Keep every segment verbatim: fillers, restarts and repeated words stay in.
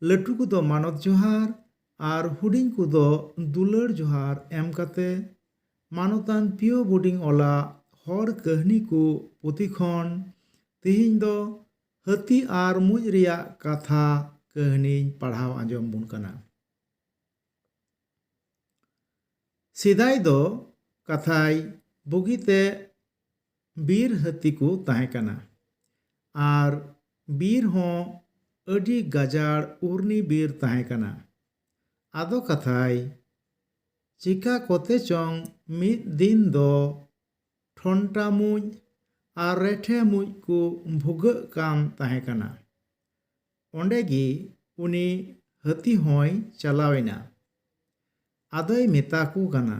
ᱞᱟᱹᱴᱩ ᱠᱚᱫᱚ ᱢᱟᱱᱚᱛ ᱡᱚᱦᱟᱨ ᱟᱨ ᱦᱩᱰᱤᱧ ᱠᱚᱫᱚ ᱫᱩᱞᱟᱹᱲ ᱡᱚᱦᱟᱨ ᱮᱢ ᱠᱟᱛᱮ ᱢᱟᱱᱚᱛᱟᱱ ᱯᱤᱭᱳ ᱵᱳᱨᱰᱤᱝ ᱚᱞᱟᱜ ᱦᱚᱲ ᱠᱟᱹᱦᱱᱤ ᱠᱚ ᱯᱩᱛᱷᱤ ᱠᱷᱚᱱ ᱛᱮᱦᱮᱧ ᱫᱚ ᱦᱟᱹᱛᱤ ᱟᱨ ᱢᱩᱡ ᱨᱮᱭᱟᱜ ᱠᱟᱛᱷᱟ ᱠᱟᱹᱦᱱᱤᱧ ᱯᱟᱲᱦᱟᱣ ᱟᱸᱡᱚᱢ ᱵᱚᱱ ᱠᱟᱱᱟ᱾ ᱥᱮᱫᱟᱭ ᱫᱚ ᱠᱟᱛᱷᱟᱭ ᱵᱩᱜᱤᱛᱮ ᱵᱤᱨ ᱦᱟᱹᱛᱤ ᱠᱚ ᱛᱟᱦᱮᱸ ᱠᱟᱱᱟ ᱟᱨ ᱵᱤᱨ ᱦᱚᱸ ᱟᱹᱰᱤ ᱜᱟᱡᱟᱲ ᱩᱨᱱᱤ ᱵᱤᱨ ᱛᱟᱦᱮᱸ ᱠᱟᱱᱟ᱾ ᱟᱫᱚ ᱠᱟᱛᱷᱟᱭ ᱪᱤᱠᱟ ᱠᱚᱛᱮ ᱪᱚᱝ ᱢᱤᱫ ᱫᱤᱱ ᱫᱚ ᱴᱷᱚᱱᱴᱟ ᱢᱩᱸᱡ ᱟᱨ ᱨᱮᱴᱷᱮ ᱢᱩᱸᱡ ᱠᱚ ᱵᱷᱩᱜᱟᱹᱜ ᱠᱟᱱ ᱛᱟᱦᱮᱸ ᱠᱟᱱᱟ᱾ ᱚᱸᱰᱮ ᱜᱮ ᱩᱱᱤ ᱦᱟᱹᱛᱤ ᱦᱚᱸᱭ ᱪᱟᱞᱟᱣ ᱮᱱᱟ᱾ ᱟᱫᱚᱭ ᱢᱮᱛᱟ ᱠᱚ ᱠᱟᱱᱟ,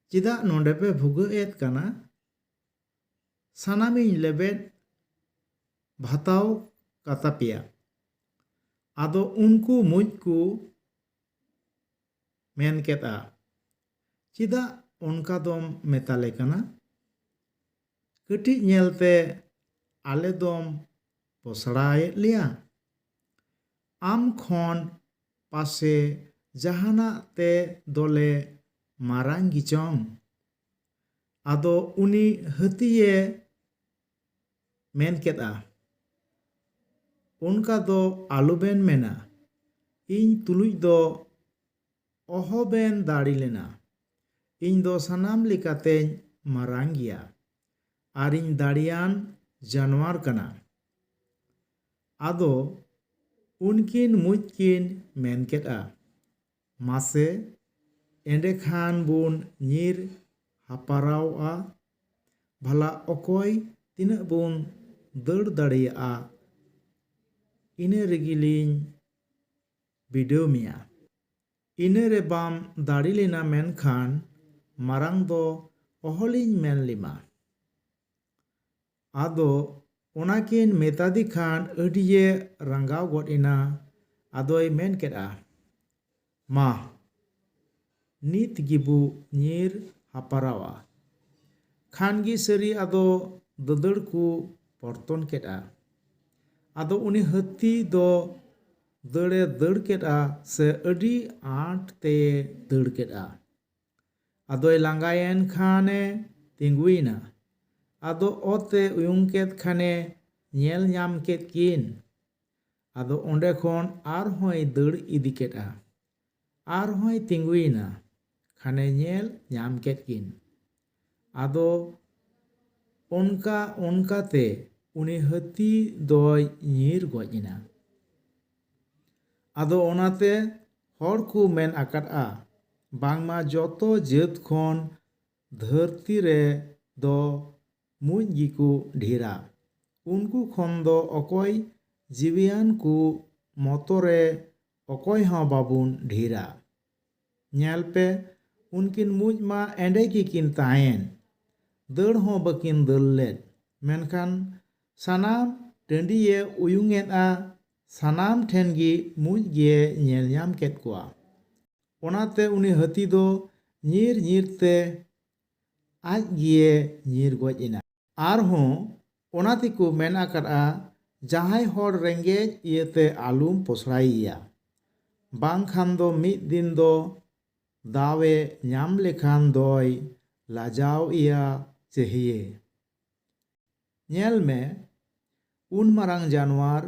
"ᱪᱮᱫᱟᱜ ᱱᱚᱰᱮ ᱯᱮ ᱵᱷᱩᱜᱟᱹᱜ ᱮᱫ ᱠᱟᱱᱟ? ᱥᱟᱱᱟᱢᱤᱧ ᱞᱮᱵᱮᱫ ᱵᱷᱟᱛᱟᱣ ᱠᱟᱛᱟ ᱯᱮᱭᱟ᱾" ᱟᱫᱚ ᱩᱱᱠᱩ ᱢᱩᱸᱡ ᱠᱚ ᱢᱮᱱ ᱠᱮᱫᱼᱟ, "ᱪᱮᱫᱟᱜ ᱚᱱᱠᱟ ᱫᱚᱢ ᱢᱮᱛᱟᱞᱮ ᱠᱟᱱᱟ? ᱠᱟᱹᱴᱤᱡ ᱧᱮᱞᱛᱮ ᱟᱞᱮ ᱫᱚᱢ ᱯᱚᱥᱲᱟᱭᱮᱫ ᱞᱮᱭᱟ? ᱟᱢ ᱠᱷᱚᱱ ᱯᱟᱥᱮ ᱡᱟᱦᱟᱱᱟᱜ ᱛᱮ ᱫᱚᱞᱮ ᱢᱟᱨᱟᱝ ᱜᱮᱪᱚᱝ?" ᱟᱫᱚ ᱩᱱᱤ ᱦᱟᱹᱛᱤᱭᱮ ᱢᱮᱱ ᱠᱮᱫᱼᱟ, "ᱚᱱᱠᱟ ᱫᱚ ᱟᱞᱚᱵᱮᱱ ᱢᱮᱱᱟ, ᱤᱧ ᱛᱩᱞᱩᱡ ᱫᱚ ᱚᱦᱚᱵᱮᱱ ᱫᱟᱲᱮ ᱞᱮᱱᱟ᱾ ᱤᱧ ᱫᱚ ᱥᱟᱱᱟᱢ ᱞᱮᱠᱟᱛᱮᱧ ᱢᱟᱨᱟᱝ ᱜᱮᱭᱟ ᱟᱨᱤᱧ ᱫᱟᱲᱮᱭᱟᱱ ᱡᱟᱱᱣᱟᱨ ᱠᱟᱱᱟ᱾" ᱟᱫᱚ ᱩᱱᱠᱤᱱ ᱢᱩᱸᱡ ᱠᱤᱱ ᱢᱮᱱ ᱠᱮᱫᱼᱟ, "ᱢᱟᱥᱮ, ᱮᱸᱰᱮᱠᱷᱟᱱ ᱵᱚᱱ ᱧᱤᱨ ᱦᱟᱯᱟᱨᱟᱣᱜᱼᱟ᱾ ᱵᱷᱟᱞᱟ ᱚᱠᱚᱭ ᱛᱤᱱᱟᱹᱜ ᱵᱚᱱ ᱫᱟᱹᱲ ᱫᱟᱲᱮᱭᱟᱜᱼᱟ, ᱤᱱᱟᱹ ᱨᱮᱜᱮᱞᱤᱧ ᱵᱤᱰᱟᱹᱣ ᱢᱮᱭᱟ᱾ ᱤᱱᱟᱹ ᱨᱮ ᱵᱟᱢ ᱫᱟᱲᱮ ᱞᱮᱱᱟ ᱢᱮᱱᱠᱷᱟᱱ ᱢᱟᱨᱟᱝ ᱫᱚ ᱚᱦᱚᱞᱤᱧ ᱢᱮᱱ ᱞᱮᱢᱟ᱾" ᱟᱫᱚ ᱚᱱᱟᱠᱤᱱ ᱢᱮᱛᱟᱫᱮ ᱠᱷᱟᱱ ᱟᱹᱰᱤᱭᱮ ᱨᱟᱸᱜᱟᱣ ᱜᱚᱫ ᱮᱱᱟ᱾ ᱟᱫᱚᱭ ᱢᱮᱱ ᱠᱮᱫᱼᱟ, "ᱢᱟ, ᱱᱤᱛ ᱜᱮᱵᱚ ᱧᱤᱨ ᱦᱟᱯᱟᱨᱟᱣᱟ᱾" ᱠᱷᱟᱱ ᱜᱮ ᱥᱟᱹᱨᱤ ᱟᱫᱚ ᱫᱟᱹᱫᱟᱹᱲ ᱠᱚ ᱯᱚᱨᱛᱚᱱ ᱠᱮᱫᱼᱟ᱾ ᱟᱫᱚ ᱩᱱᱤ ᱦᱟᱹᱛᱤ ᱫᱚ ᱫᱟᱹᱲᱮ ᱫᱟᱹᱲ ᱠᱮᱫᱼᱟ ᱥᱮ ᱟᱹᱰᱤ ᱟᱸᱴ ᱛᱮᱭᱮ ᱫᱟᱹᱲ ᱠᱮᱫᱼᱟ᱾ ᱟᱫᱚᱭ ᱞᱟᱸᱜᱟᱭᱮᱱ ᱠᱷᱟᱱᱮ ᱛᱤᱸᱜᱩᱭᱮᱱᱟ᱾ ᱟᱫᱚ ᱚᱛ ᱮ ᱩᱭᱩᱝ ᱠᱮᱫ ᱠᱷᱟᱱᱮ ᱧᱮᱞ ᱧᱟᱢ ᱠᱮᱫ ᱠᱤᱱ᱾ ᱟᱫᱚ ᱚᱸᱰᱮ ᱠᱷᱚᱱ ᱟᱨᱦᱚᱸᱭ ᱫᱟᱹᱲ ᱤᱫᱤ ᱠᱮᱫᱼᱟ᱾ ᱟᱨᱦᱚᱸᱭ ᱛᱤᱸᱜᱩᱭᱮᱱᱟ᱾ ᱠᱷᱟᱱᱮ ᱧᱮᱞ ᱧᱟᱢ ᱠᱮᱫ ᱠᱤᱱ᱾ ᱟᱫᱚ ᱚᱱᱠᱟ ᱚᱱᱠᱟᱛᱮ ᱩᱱᱤ ᱦᱟᱹᱛᱤ ᱫᱚᱭ ᱧᱤᱨ ᱜᱚᱡ ᱮᱱᱟ᱾ ᱟᱫᱚ ᱚᱱᱟᱛᱮ ᱦᱚᱲ ᱠᱚ ᱢᱮᱱ ᱟᱠᱟᱫᱼᱟ, ᱵᱟᱝᱢᱟ ᱡᱚᱛᱚ ᱡᱟᱹᱛ ᱠᱷᱚᱱ ᱫᱷᱟᱹᱨᱛᱤ ᱨᱮ ᱫᱚ ᱢᱩᱡ ᱜᱮᱠᱚ ᱰᱷᱮᱨᱟ᱾ ᱩᱱᱠᱩ ᱠᱷᱚᱱ ᱫᱚ ᱚᱠᱚᱭ ᱡᱤᱣᱤᱭᱟᱱ ᱠᱚ ᱢᱚᱛᱚ ᱨᱮ ᱚᱠᱚᱭ ᱦᱚᱸ ᱵᱟᱵᱚᱱ ᱰᱷᱮᱨᱟ᱾ ᱧᱮᱞ ᱯᱮ, ᱩᱱᱠᱤᱱ ᱢᱩᱡ ᱢᱟ ᱮᱸᱰᱮ ᱜᱮᱠᱤᱱ ᱛᱟᱦᱮᱸᱭᱮᱱ, ᱫᱟᱹᱲ ᱦᱚᱸ ᱵᱟᱹᱠᱤᱱ ᱫᱟᱹᱲ ᱞᱮᱫ, ᱢᱮᱱᱠᱷᱟᱱ ᱥᱟᱱᱟᱢ ᱴᱟᱺᱰᱤᱭᱮ ᱩᱭᱩᱝᱮᱫᱼᱟ, ᱥᱟᱱᱟᱢ ᱴᱷᱮᱱ ᱜᱮ ᱢᱩᱡ ᱜᱮ ᱧᱮᱞ ᱧᱟᱢ ᱠᱮᱫ ᱠᱚᱣᱟ᱾ ᱚᱱᱟᱛᱮ ᱩᱱᱤ ᱦᱟᱹᱛᱤ ᱫᱚ ᱧᱤᱨ ᱧᱤᱨ ᱛᱮ ᱟᱡ ᱜᱮᱭᱮ ᱧᱤᱨ ᱜᱚᱡ ᱮᱱᱟ᱾ ᱟᱨᱦᱚᱸ ᱚᱱᱟ ᱛᱮᱠᱚ ᱢᱮᱱ ᱟᱠᱟᱫᱼᱟ, ᱡᱟᱦᱟᱸᱭ ᱦᱚᱲ ᱨᱮᱸᱜᱮᱡ ᱤᱭᱟᱹᱛᱮ ᱟᱞᱚᱢ ᱯᱚᱥᱲᱟᱭᱮᱭᱟ, ᱵᱟᱝᱠᱷᱟᱱ ᱫᱚ ᱢᱤᱫ ᱫᱤᱱ ᱫᱚ ᱫᱟᱣᱮ ᱧᱟᱢ ᱞᱮᱠᱷᱟᱱ ᱫᱚᱭ ᱞᱟᱡᱟᱣ ᱮᱭᱟ ᱪᱮᱦᱤᱭᱮ᱾ ᱧᱮᱞ ᱢᱮ, ᱩᱱ ᱢᱟᱨᱟᱝ ᱡᱟᱱᱣᱟᱨ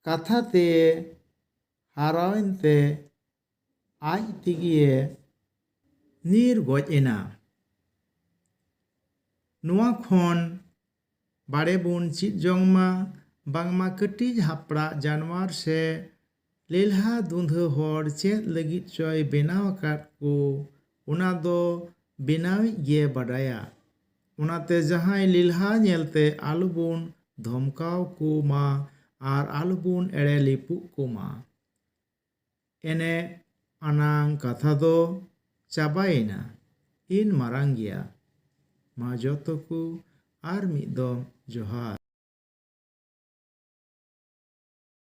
ᱠᱟᱛᱷᱟ ᱛᱮ ᱦᱟᱨᱟᱣᱮᱱ ᱛᱮ ᱟᱡ ᱛᱮᱜᱮ ᱧᱤᱨ ᱜᱚᱡ ᱮᱱᱟ᱾ ᱱᱚᱣᱟ ᱠᱷᱚᱱ ᱵᱟᱲᱮ ᱵᱚᱱ ᱪᱮᱫ ᱡᱚᱝ ᱢᱟ, ᱵᱟᱝᱢᱟ ᱠᱟᱹᱴᱤᱡ ᱦᱟᱯᱲᱟᱜ ᱡᱟᱱᱣᱟᱨ ᱥᱮ ᱞᱮᱞᱦᱟ ᱫᱩᱸᱫᱷᱟᱹ ᱦᱚᱲ ᱪᱮᱫ ᱞᱟᱹᱜᱤᱫ ᱪᱚᱭ ᱵᱮᱱᱟᱣ ᱟᱠᱟᱫ ᱠᱚ, ᱚᱱᱟ ᱫᱚ ᱵᱮᱱᱟᱣᱤᱡ ᱜᱮ ᱵᱟᱰᱟᱭᱟ᱾ ᱚᱱᱟᱛᱮ ᱡᱟᱦᱟᱸᱭ ᱞᱮᱞᱦᱟ ᱧᱮᱞᱛᱮ ᱟᱞᱚᱵᱚᱱ ᱫᱷᱚᱢᱠᱟᱣ ᱠᱚᱢᱟ ᱟᱨ ᱟᱞᱚᱵᱚᱱ ᱮᱲᱮ ᱞᱤᱯᱩᱜ ᱠᱚᱢᱟ᱾ ᱮᱱᱮ ᱟᱱᱟᱝ ᱠᱟᱛᱷᱟ ᱫᱚ ᱪᱟᱵᱟᱭᱮᱱᱟ᱾ ᱤᱱ ᱢᱟᱨᱟᱝ ᱜᱮᱭᱟ᱾ ᱢᱟ ᱡᱚᱛᱚ ᱠᱚ ᱟᱨ ᱢᱤᱫ ᱫᱚᱢ ᱡᱚᱦᱟᱨ᱾